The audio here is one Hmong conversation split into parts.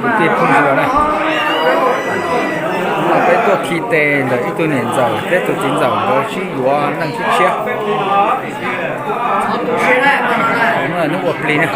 Kwv tij phooj ywg na, peb tuaj khi tes ntawm ib tug niam ntxawm thiab tus txiv ntxawm nkawd sib yuav neej sib tshiab. Hnub no hnub ua plig na.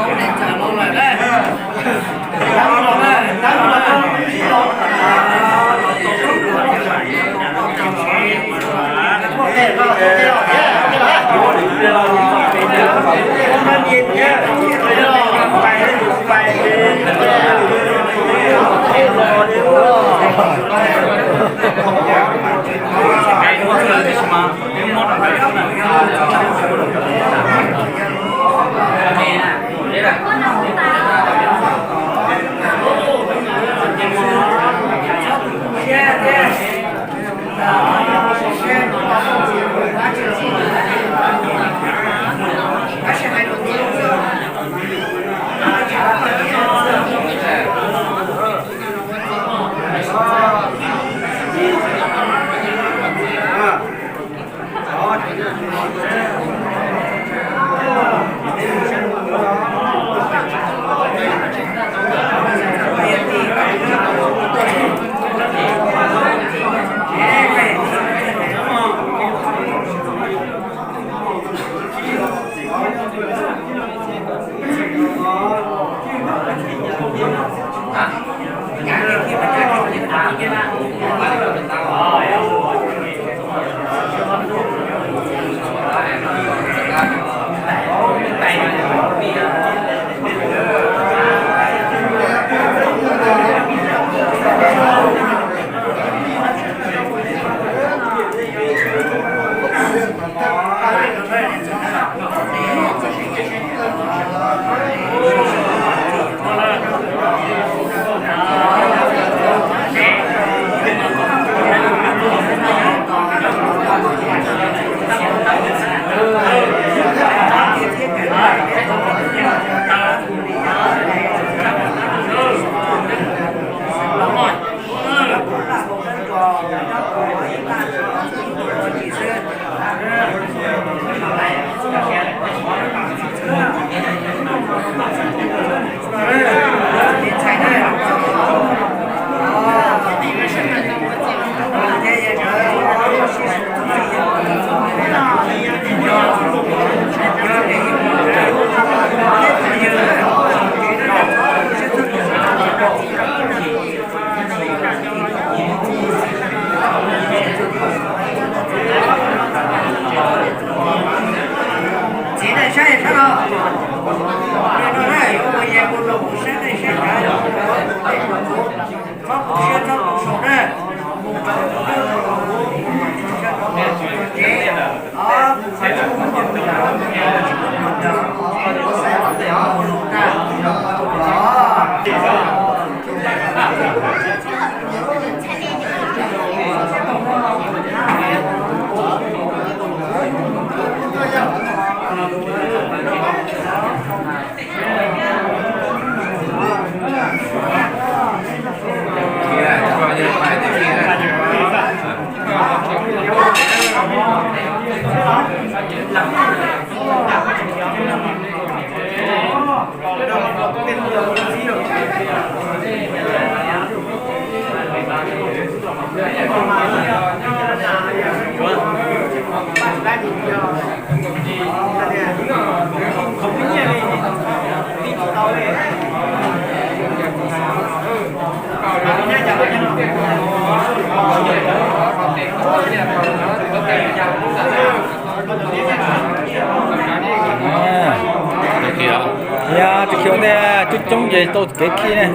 Yog tsis khiav ntej coob coob ces tau kev khi ne.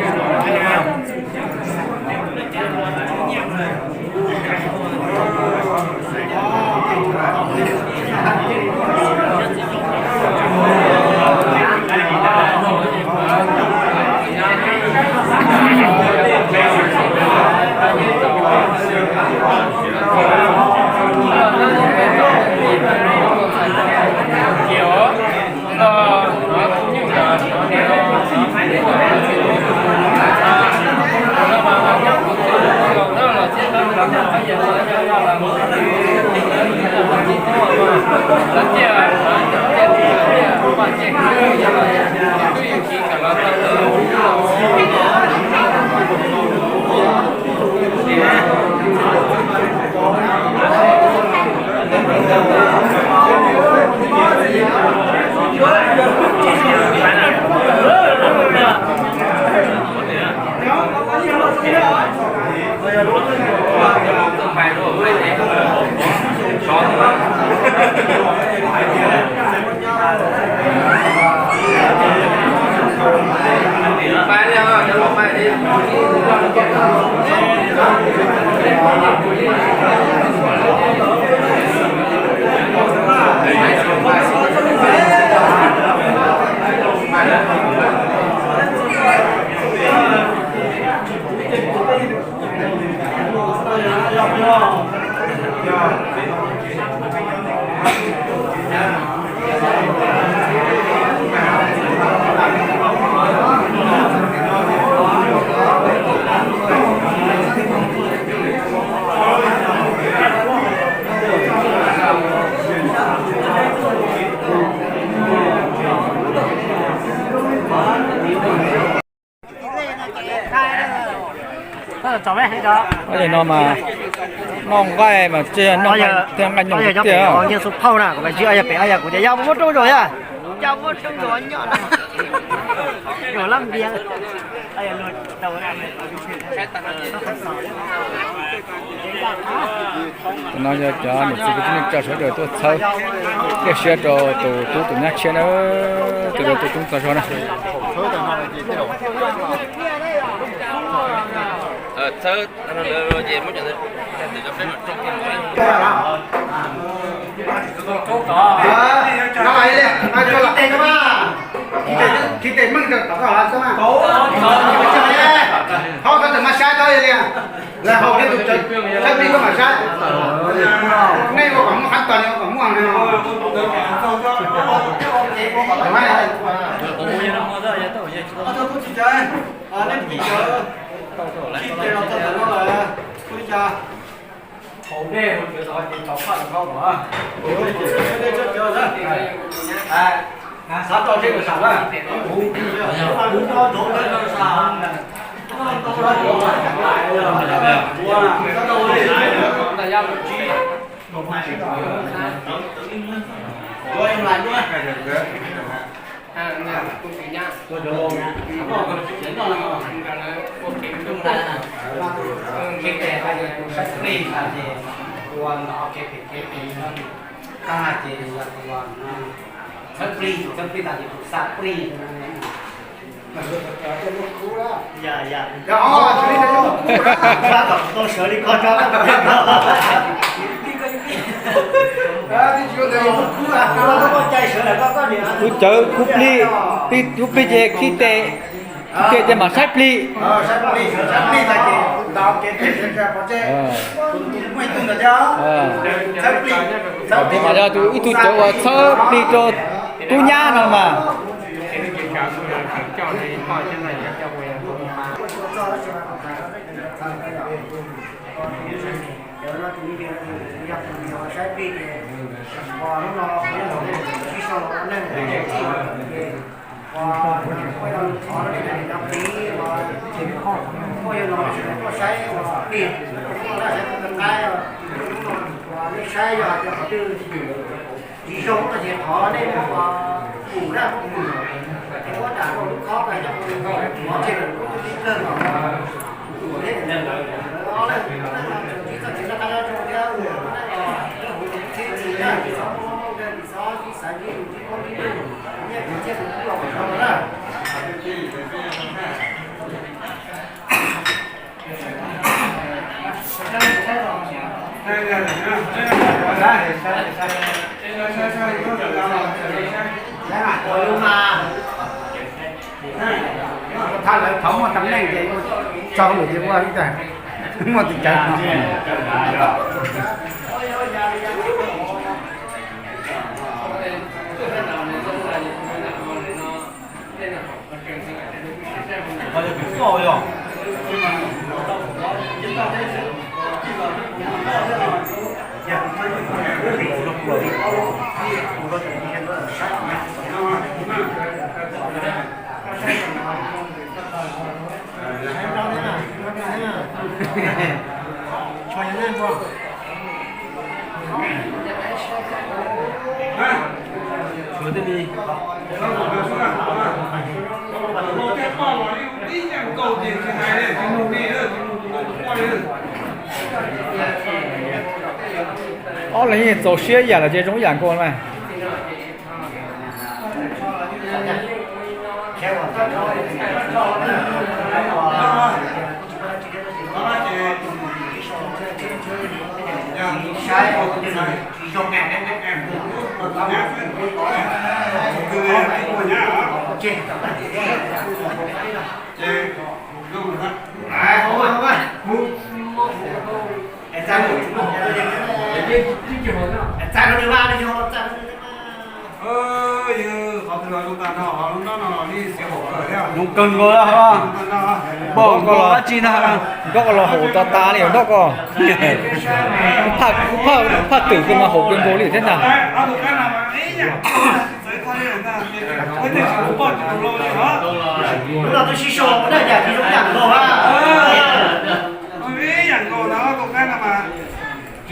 Li no mas noj nqaij mas tsis noj nqaij nyoos tiag. Tam no yog cov niam txiv kwv tij neej tsa sawv daws tuaj txhawb, cia siab rau tus tub tus nyab tshiab na, tus uas tuaj coob txog zog na. Khib tes meej rau tom koj hov xwb na. Thaub koj tseem mas saib tau li. Lawv haus thiab tus cawv saib plig koj mam saib. Nej ua kom muaj qab tos li ua kom muaj li no. Hauv dej hauv cawv tod ces tau phaj tau khaub los. Xav tau seb puas sam na. Txhawb plig, txhawb plig tas ces tus xa plig. Tub cawv kub plig, kub plig ces khib tes, khib tes ces mam saib plig. Mas yog tus ib tug cawv uas txhawb plig rau tub nyab no mas. Tsis zoo no ces thov nej mus mus daj mus mus, es muab dam rau lub khob ko coj mus mus, ces lawv lub tib plawg los mus, lawv ob leeg tsis txoj kev noj qab nyob zoo thiab, lawv huv tib txhib tsis na, tsis txhob muab, tsis txhob sib xaiv ntsib nws, tsis muab ntsib nws, nyiaj txiag nws kuj los kom zoo na. Thaum lawv thov muaj tam neej ces tso lawm ces ua li cas muaj tus cawv no. Ob leeg yeej txaus siab ib yam lawm ces zoo ib yam nkaus mas. Zoo kawg nkaus, npawg koj los dab tsi na, nroj koj los haum tas tas li nroj koj. Phaj twm kawg mas haum kawg nkaus li thiab ntag. Lub no twb sib sau, ua dab yam tsis zoo yam nkaus a.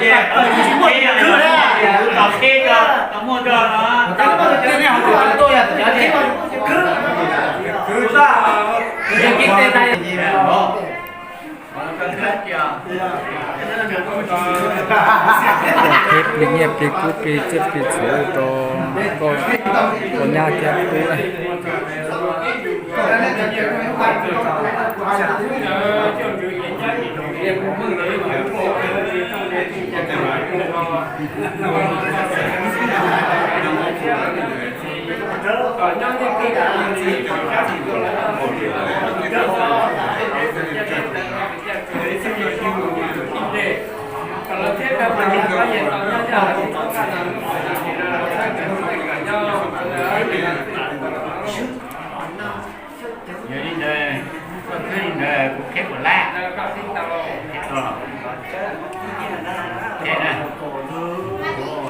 ces tau tsis kheb, tau tsis kheb, tau muaj tso no. Plig nyiaj plig kub plig tsiaj plig txhu rau nkauj ua nyab thiab tub. Yog li ntawd, koj twb li ntawd kuv qheb puas lab? Qheb na. Hnub no,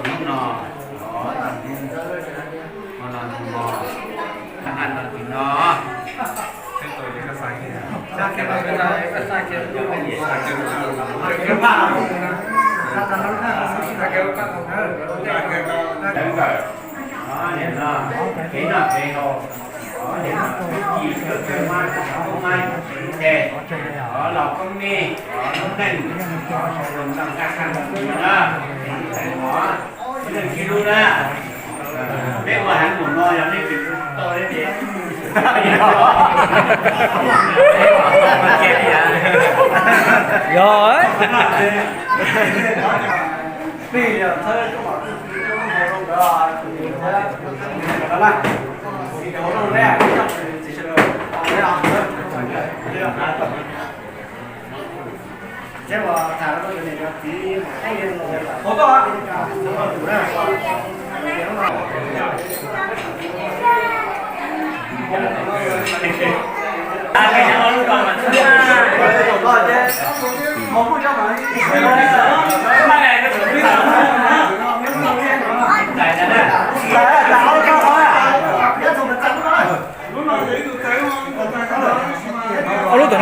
hnub no, hnub no, hnub no, hnub no. Kev noj kev haus, kev noj kev haus, kev noj kev haus, los koob meej, lub neej, lub neej sib hlub na. Peb ua heev mus no yog nej tsis tau li ces yog.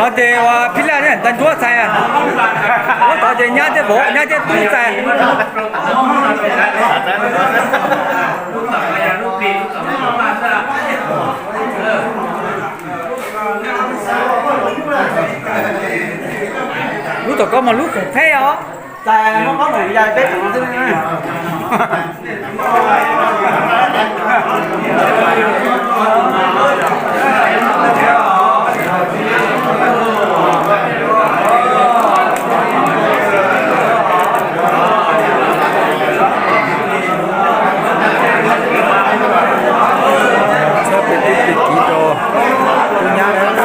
Ces ua phij laj ntxais ntsuab txais, lub tod ces nyab thiab vauv, nyab thiab tub txais. Lub tom ko mas lub koom thaib os. Txhob pw tib pw kiv rau tub nyab na.